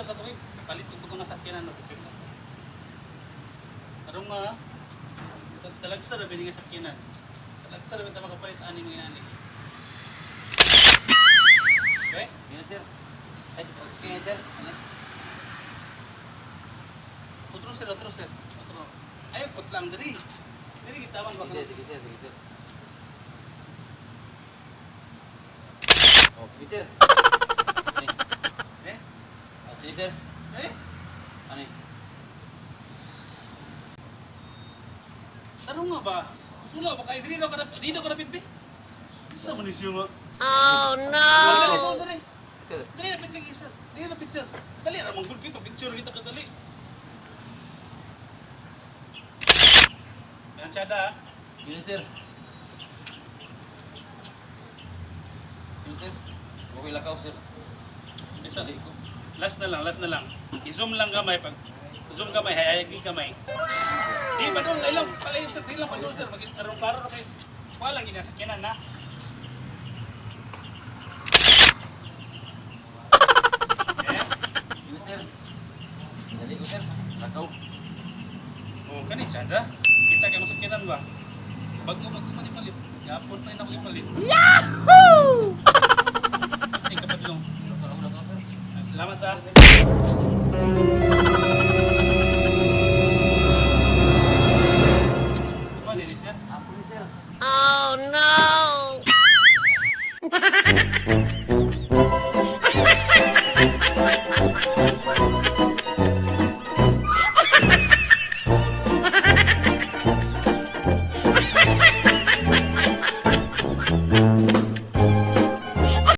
Picture sa tuwing. Kapalit ko pag sakyanan no picture na. Karon nga talagsa ra bini nga sakyanan. Talagsa ra bitaw makapalit ani mga inani. Okay? Yun, sir. Ay, okay, sir. Ano? Otro sir, otro sir. Otro. Ay, putlang diri. Diri gitawan ba Sige, ka? sige, sir. Sige, sir. Oh, sige, sir. Ano? Eh? Ah, sige, sir. Eh? Ano? Tarong nga ba? Sula ba kay diri daw ka dito ka rapid be? Sa man ni siya nga. Oh no! Diri, diri. Sir. Diri rapid lagi sir. Diri rapid sir. Dali ra man gud kay pa-picture kita kadali. Yan siya da. Yun, sir. Yun, sir. Okay, lakaw, sir. Isa. Dali ko. Last na lang, last na lang. I-zoom lang gamay pag zoom gamay, hayag gamay. Di pa doon, ilang palayo sir, di lang pa doon sir, maging arong klaro ra kay. Wala lang ginasakyanan na. Eh? Yun, sir. Dali ko, sir. Lakaw. Oh, kani Chandra. Kita kay masakyanan ba? Bago bago man ipalit. Gapon pa ako ipalit. Yahoo! Ay kapadlong. Lakaw, lakaw, sir. Salamat ah. Ano ni siya? Ako ni sir. Oh no!